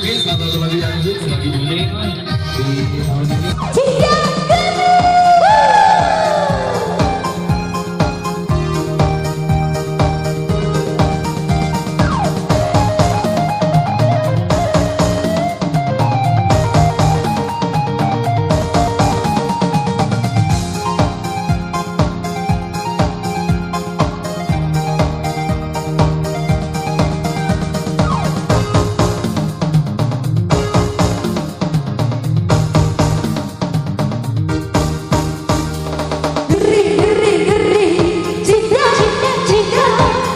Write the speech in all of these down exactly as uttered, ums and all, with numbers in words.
Selamat ulang tahun, selamat ulang tahun. Geri, geri, geri. Cinta, cinta, cinta.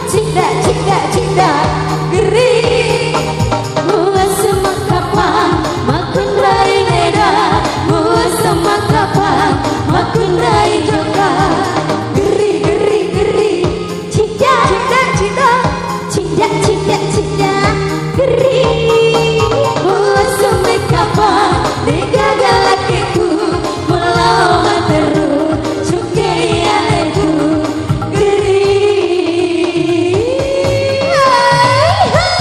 Cinta, cinta, cinta. Geri. Mua semakapang, makunrai leda. Mua semakapang, makunrai joka. Geri, geri, geri. Cinta, cinta, cinta, cinta, cinta, cinta, geri. Mua semmekapa, degaga lakkeku, mulao matteru, cukkei aleku, geri. Hai, hai.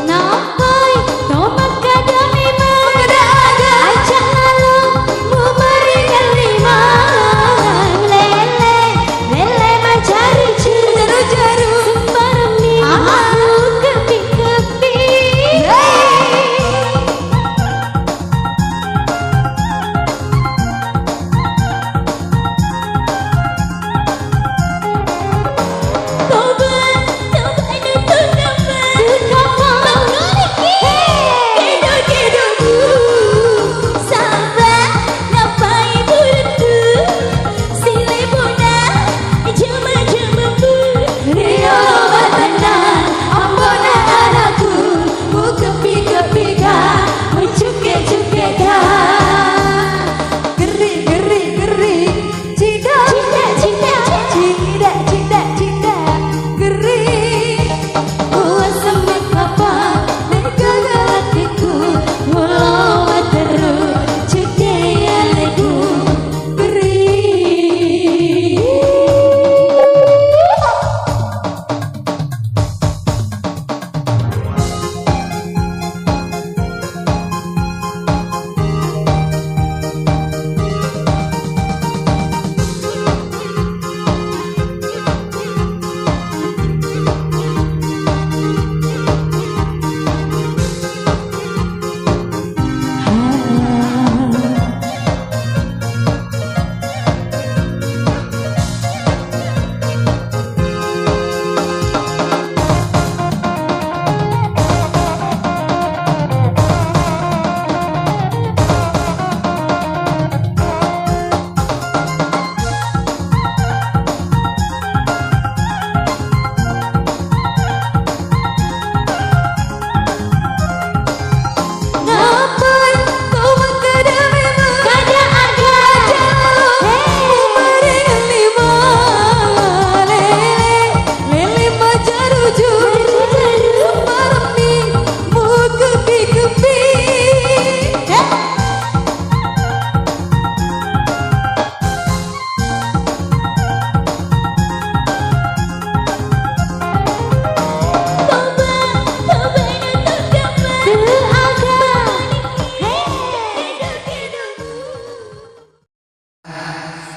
Nappai to makkeda memeng, makkeda aga? Aja lalo mumaringelli mang. Lele, lele majaru-jaru. Jaru-jaru. Sembarang mi. Aha. Aku kepi-kepi. Yeay. Riolo batennang, ambo'na anakku, mukepi-kepika, mucukke-cukkeka. Geri, geri, geri. Cida, cida, cida, cida, cida, cida. Geri. Mua semmekapa, degaga lakkeku, mulao matteru, cukkei aleku. Geri. Ngapai kau makkeda memeng? Kada aga. Aja lalo. Hei. Mumaringelli mang. Lele, lele majaru-jaru. Jaru-jaru. Sembarang mi mukepi-kepi. Hei.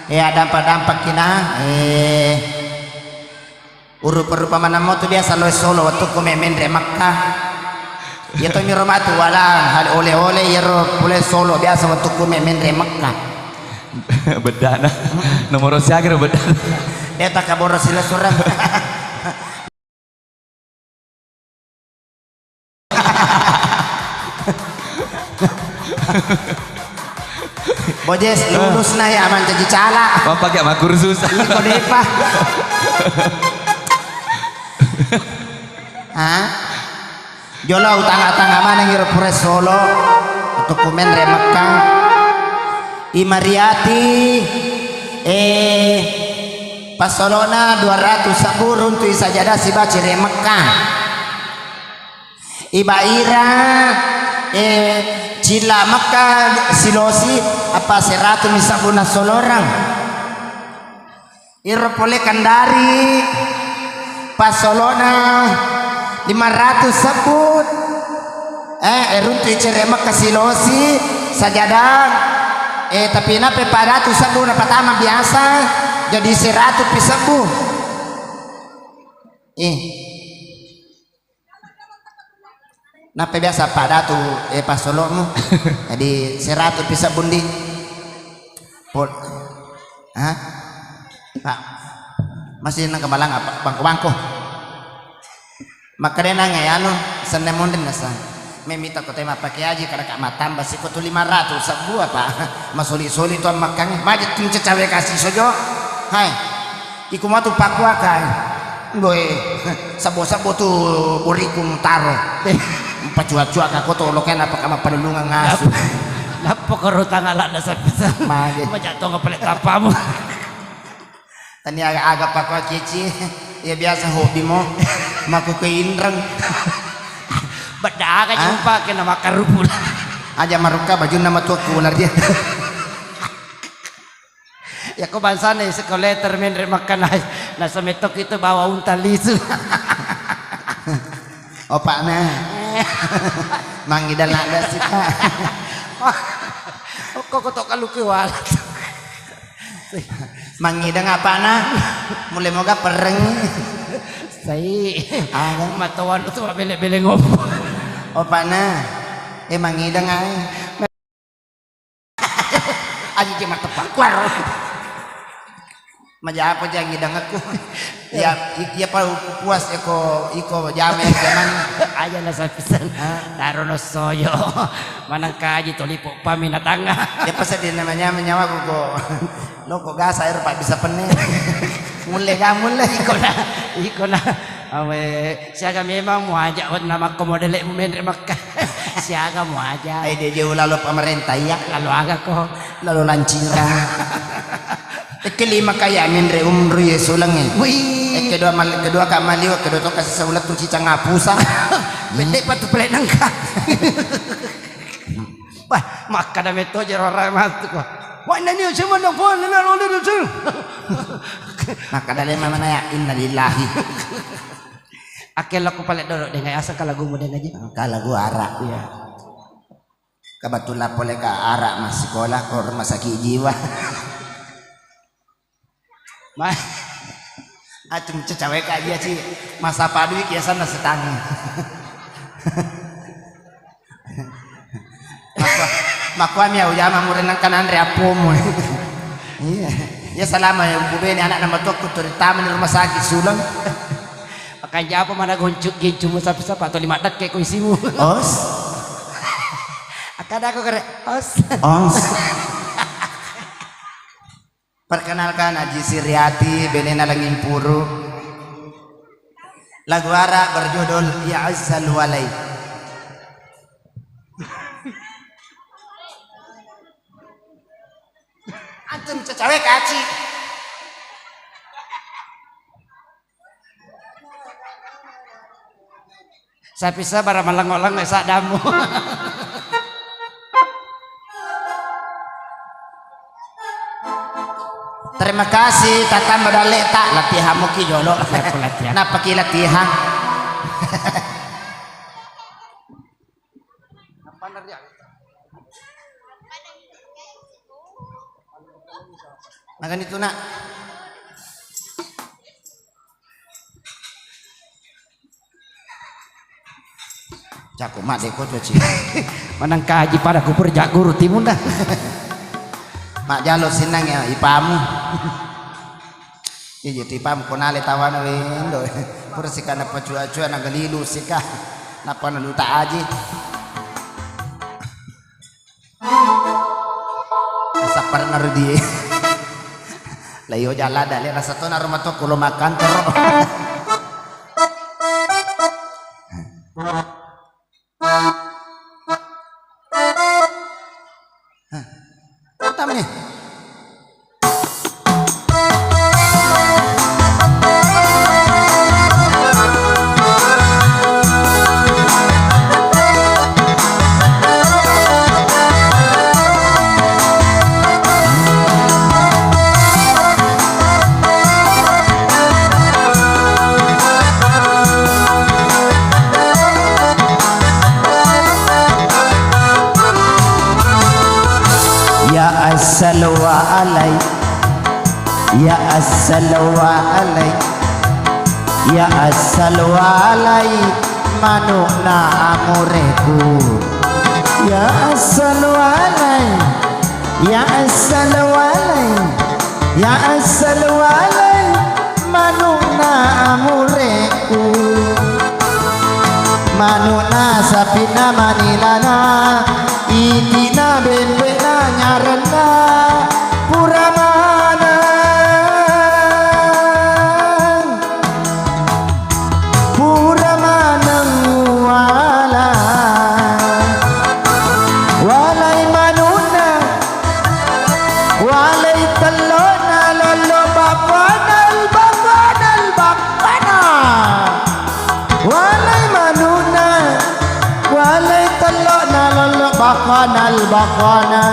Eh, addampa-dampakki na, eh, urupa-rupa maneng mo tu biasa lo solo wettukku me-, menre Mekka. Iya to miro matu wala hal oleh-oleh iyaro pole solo biasa wettukku me-, menre Mekka. Beddana. Nomoro siaga ro beddana? Deta kaboro sila surang. Bojes, lulus na ya, mancaji cala. Bapak ya makursus. Iko depa. Hah? Jolo utanga-tanga maneng iro pura solo. Untuk kumenre Mekka. Imariati, eh, passolona dua ratus sebbu runtu isajada sibaca ri Mekka. Ibaira, eh, cilla Mekka silosi apa seratu mi sebbu nassolorang. Iro pole Kendari passolona lima ratus sebbu, eh, eh, runtu icere Mekka silosi sajadang, eh, tapi nape padatu sebbu napatama biasa jadi seratu pi sebbu. Eh. Nappa biasa padatu, eh, passolomu. Jadi seratu pi sebbu ndi. Pol-, ha? Pak, masih nang kemalang apa? Bangko-bangko. Makkedai nang anu, senne monri nasa. Memita ko tema pakai aji kada ka matamba siko tu lima ratus sebbu apa? Masoli-soli tu ammakkangi. Maja tu cacawe kasih sojo. Hai. Iku matu pakkuakai. Boe, sabo-sabo tu boriku mutaro. Pacua-cua ka koto lokena paka mapalulungang asu. Lappo karo tangala dasa pisa. Mage. Maja tonga pale tapamu. Tani aga-aga pakua keci. Ya biasa hobi mo. Maku ke inreng. Bedda aga jumpa kena makan rupul. Aja maruka bajunna matuakku ular dia. Yako bangsana sekolah termenre makan nasi. Nasa metok itu bawa unta lisu. Opakna. Mangidang ada sih, Kak. Kok kotok kalu kualat. Mangidang apana? Mulai moga pereng. Sai. Aga? Matowan tu bele-bele ngopo. Opana. Eh, mangidang ae. Aji je matepang kuaro. Maja apa jangi dangakku. Ya, i-, iya pa puas eko iko jame jaman. Aja lah sapisan. Hah? Taro no soyo. Manang kaji tolipo pamina tanga. Ya pasa di namanya menyawa ko. Loko gasa air pak bisa penne. Mulle ga mulle. Iko na, iko na. Awe, siaga memang muaja wat nama ko modele menre Mekka. Siaga muaja. Ai de jauh lalo pemerintah iya. Lalo aga ko. Lalo lancira. Ekke lima kaya menre umru ye sulengnge. Wih. Ekke dua mal-, kedua ka maliwa, kedua to kasih saulat tu cicang apusa. Bete patu pele nangka. Wah, makkada metto jero orang matu ko. Wah, nani semua dong pun lalo lalo tu. Makkada le mama naya innalillahi. Akke laku pale dolo dengan asa kalagumu dengan aja. Kalagu arak. Iya. Kebetulan pole ka arak masih sekolah ko rumah sakit jiwa. Ma-, acung cecaweka iya ci masa padui kiasan na setangi. Makua, makua mi au jama murenang kan anre appomu. Iya. Iya salama ya bubene anak nama tokko tu ritama di rumah sakit sulang. Makanja apa mana goncu gincu musapa-sapa atau lima dekke ko isimu. Os. Akada aku kere. Os. Os. Perkenalkan, Aji Siriati, Benena Langing Puru. Lagu Arab berjudul Ya Azzal Walai. Antum cecawek aci. Sapi sabara malengo-lengo saddamu. Terima kasih, tatamba dalle ta latihan muki jolo. Siap latihan. Napaki latihan. Magani tu nak. Jago mak deko cuci. Manang kaji pada kupur jago rutimu dah. Mak jalo sinang ya ipamu. Iya, tipam ko nale tawana wendo. Pura sika na pacua-cua na galilu sika. Napa na duta aji. Sabar na rudi. Lah iyo jala dale rasa to na rumah to kulo makan terus. Hah. Tamani. Ya assalamu alai, ya assalamu alai, ya assalamu alai, manukna amureku. Ya assalamu alai, ya assalamu alai, ya assalamu alai, manukna amureku. Manukna sapina manilana, itina bembe'na nyarenna pura maneng. Pura maneng wala, walai manuna, walai tellona lollo bakwana, bakwana, bakwana. Walai manuna, walai tellona lollo bakwana, bakwana.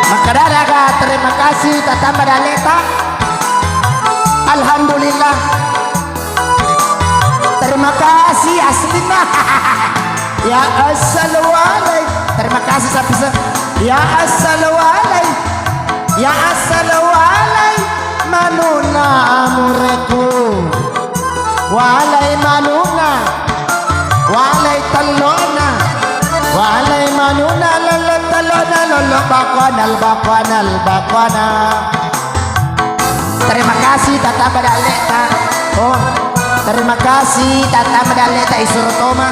Makkadaraga terima kasih tatamba daleta. Alhamdulillah. Terima kasih aslinna. Ya assalamu alaikum. Terima kasih sapisa. Ya assalamu alaikum. Ya assalamu alaikum. Manuna amureku. Walai manuna. Walai tellona. Walai manuna lolo tellona lolo bakwana bakwana bakwana. Terima kasih tatamba daleta. Oh, terima kasih tatamba daleta isuro toma.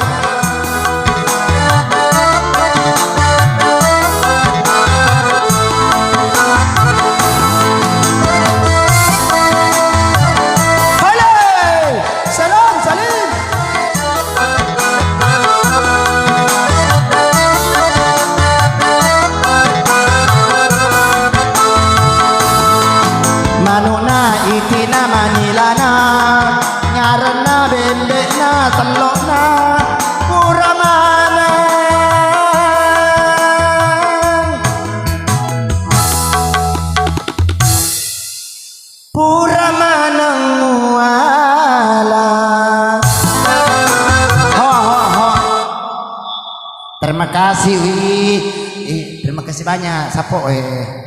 Halo, salam salim. Manukna itina manilana, nyarenna bembe'na tellona pura maneng. Pura maneng muala. Ho, ho, ho. Terima kasih, Wi. Eh, terima kasih banyak, Sapo, eh.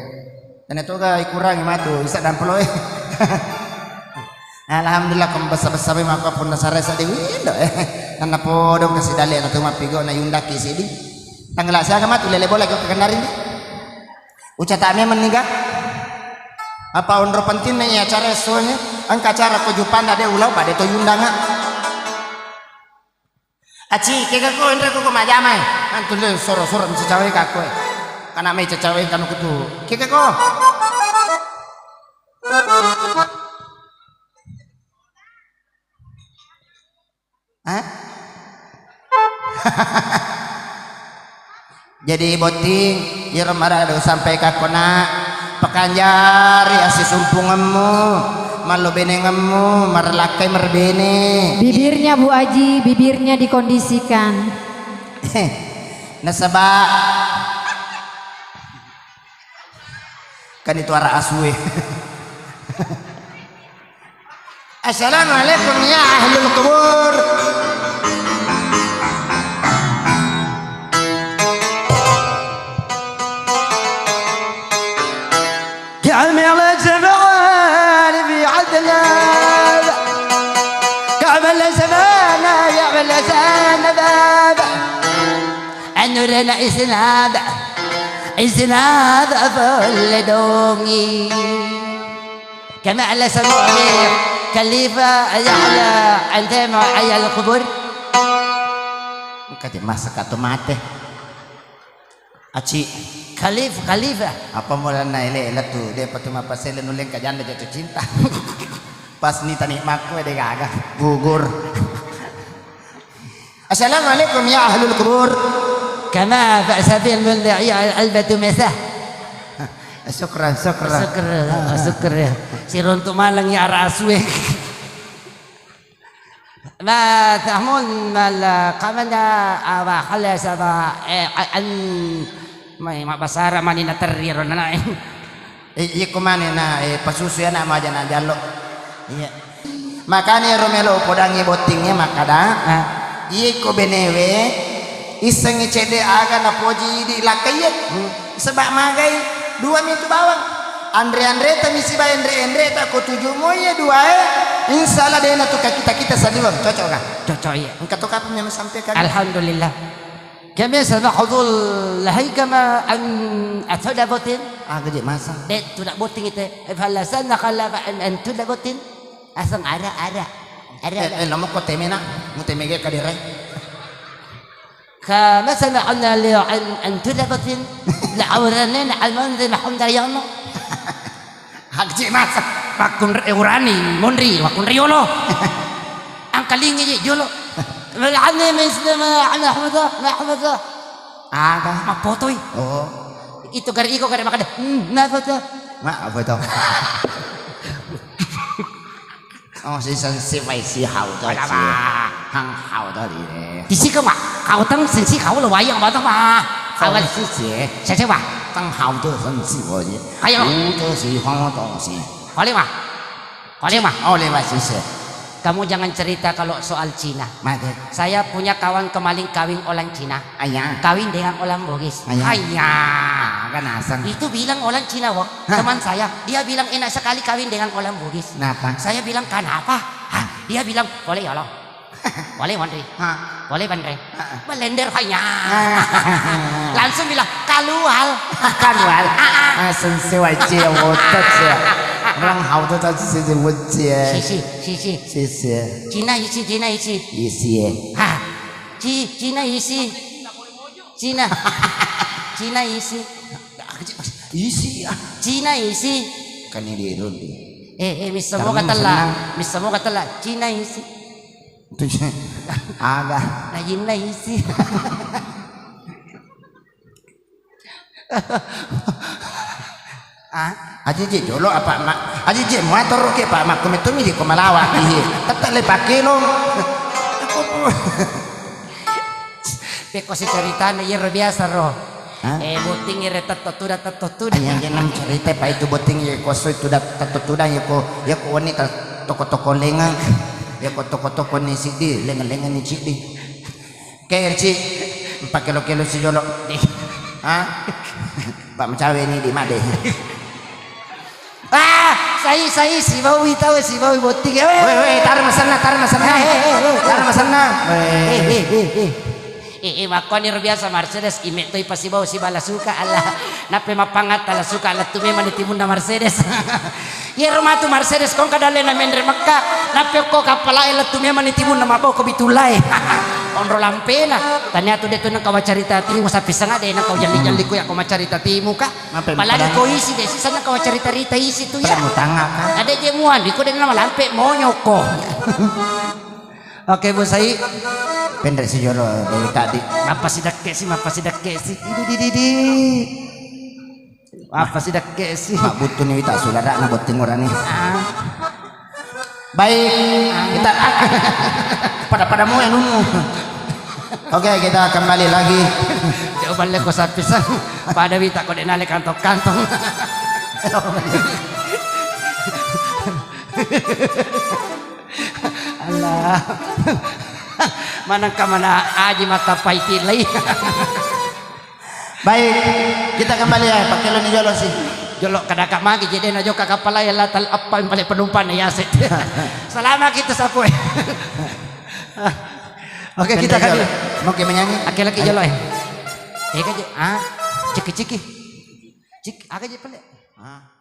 Tena toga ikurangi matu, isa dampelo, eh. Alhamdulillah, ko bessa-bessa mako punna sare sa Dewi, ndo, eh. Nanna podo kasi dale na tu mappigo na yundaki sidi. Tanggal siaga matu lele bola ko kenari. Ucata memang niga? Apa onro penting nih acara esso nya? Engka acara ko Jupanna de ulau pada to yundanga. Aci, kega ko enre ko majama e. Antu le soro-soro mi cacawe ka ko e. Kana mai cacawe kanu kutu. Kega ko? Hah? Jadi botting, iyaro mara usampaikakko na, pakanjari assisumpungemmu, mallobenengemmu, marlakkai marbene. Bibirnya, Bu Aji, bibirnya dikondisikan. Nasaba kan itu arah asue. Assalamualaikum ya ahlul kubur. Rena isnad, isnad full dongi. Kama ala samu'ni khalifa ya'la antema ayal kubur. Engka je masa kato mate. Aci. Khalif, khalifa. Apa mulanna ele latu de patu mapasele nuleng kajanda jatuh cinta. Pas ni tani makku de gaga gugur. Assalamualaikum ya ahlul kubur. Kama fa sabil mulai albatu mesah. Syukran, syukran. Syukur, syukur ya. Si runtu malang ya rasue. Ma tahmun mal kamana awa khala sama eh an mai mabbasara mani naterri ro nanae. Eh, iya ko mane na eh, pasusu ana maja na jallo. Iya. Makanya ro melo podangi bottingnge makkada. Ah. Iya ko benewe issengngi cedde aga napoji di lakkaie. Hmm. Sebab magai dua mitu bawang. Anre-anreta misiba enre-enreta ko tuju moye duae. Insya Allah dena tu kita-kita saliwang. Cocok kah? Cocok iya. Engka to kapan memang sampai kan? Alhamdulillah. Kami sama khudul lahai kama an atoda botin. Ah, gede masa. De tu dak boting ite. Falasan nakala an an tuda botin. Asang ara ara. Ara. Eh, eh, nomor ko temena. Mu temege kadere. Kama sama anna li an an tuda botin. La aurane na alman de mahum dayano. Hakji masa. Pakun urani monri pakun riolo. Angkalingi ji jolo. Wal ani min sama ana hamada mahmada. Aga. Mapotoi. Oh. Itu gari iko gari makada. Hmm, na foto. Ma apa itu? Oh, si sen si fai si hau to. Ada si. Apa? Hang hau to di de. Di si ke ma. Kau tang sen si kau lo wayang ba to ma. Awal si si. Saya coba. Tang hau to sen si wo ji. Ayo. Hu to si hau to si. Kau lima. Kau lima. Oh, lima si si. Kamu jangan cerita kalau soal Cina. Mate. Saya punya kawan kemaling kawin orang Cina. Ayah. Kawin dengan orang Bugis. Ayah. Ayah. Kan asang. Itu bilang orang Cina, wo. Hah? Teman saya, dia bilang enak sekali kawin dengan orang Bugis. Kenapa? Saya bilang, "Kenapa?" Hah? Dia bilang, "Boleh ya, lo." Boleh, Wandri. Hah? Boleh, Bandre. Hah? Belender, ayah. Ah. Langsung bilang, "Keluar." Keluar. Ah, ah. Ah, sensi wajib, wotot ya. Orang hau tu tak sensi wajib. Sisi, sisi. Sisi. Cina isi, Cina isi. Isi ya. Ha. Ci-, Cina isi. Cina. Cina isi. Isi ah. Cina isi. Kan ini dia dulu. Eh, eh, missa mo katella. Missa mo katella. Cina isi. Itu aga. Najinna isi. Ah, aji je jolo apa mak? Aji je muator ke pak mak kumetumi di ko malawa. Iya. Tetap le pakai lo. Pekko si ceritana iyaro biasa ro. Hah? Eh, botting ire tetto tuda, tetto tuda. Iya, iya, nam cerita, Pak, itu botting iya koso itu da-, tetto tuda iya ko, iya ko wani ta-, toko-toko lengang. Iya ko toko-toko ni sidi, lengang-lengang ni sidi. Ke, Ci, empat kilo-kilo si jolo. Hah? Pak Mecawe ni di made. Ah, sai, sai, sibawi tau, sibawi botting. Eh, weh, weh, weh, taruh masanna, taruh masanna. Eh, eh, eh, eh. Taruh masanna. Eh, eh, eh, eh. Eh, eh, makkoni ro biasa Mercedes, ime toi pasibau sibala suka, Allah. Nappe mappangata la suka, lettu memang ni timunna Mercedes. Iyaro matu Mercedes, kong kadallena menre Mekka. Nappe ko kappalae lettu memang ni timunna mabau ko bitulae. Onro lampena. Tania tu de tu nengka wacarita timu, sapi sanga de nengka ujalli-jalli ku ya ko macarita timu ka. Apalagi ko isi de, sisana kau cerita-rita isi tu ya. Ada je muan, iko de nama lampe monyoko. Oke, Bu Sai. Pendek si jolo dari tadi. Apa si dekke si, apa si dekke si. Di, di, di, di. Apa si dekke si. Mak butuh ni wita sulara na botting orang ni. Ah. Baik, kita pada-pada mau ya nunu. Oke, kita kembali lagi. Coba le ko sapisan. Pada wita ko denale kantong-kantong. Allah. Manengka mana aji mata paitilai. Baik, kita kembali ya, pakai lo ni jolo sih. Jolo kadaka magi jadi na joka kapala ya latal apa yang paling penumpang ya sih. Selama kita sapu. Oke, kita kali. Mau ke menyanyi? Oke, lagi jolo ya. Ega je, ah, ciki-ciki. Cik, aga je pale. Ah.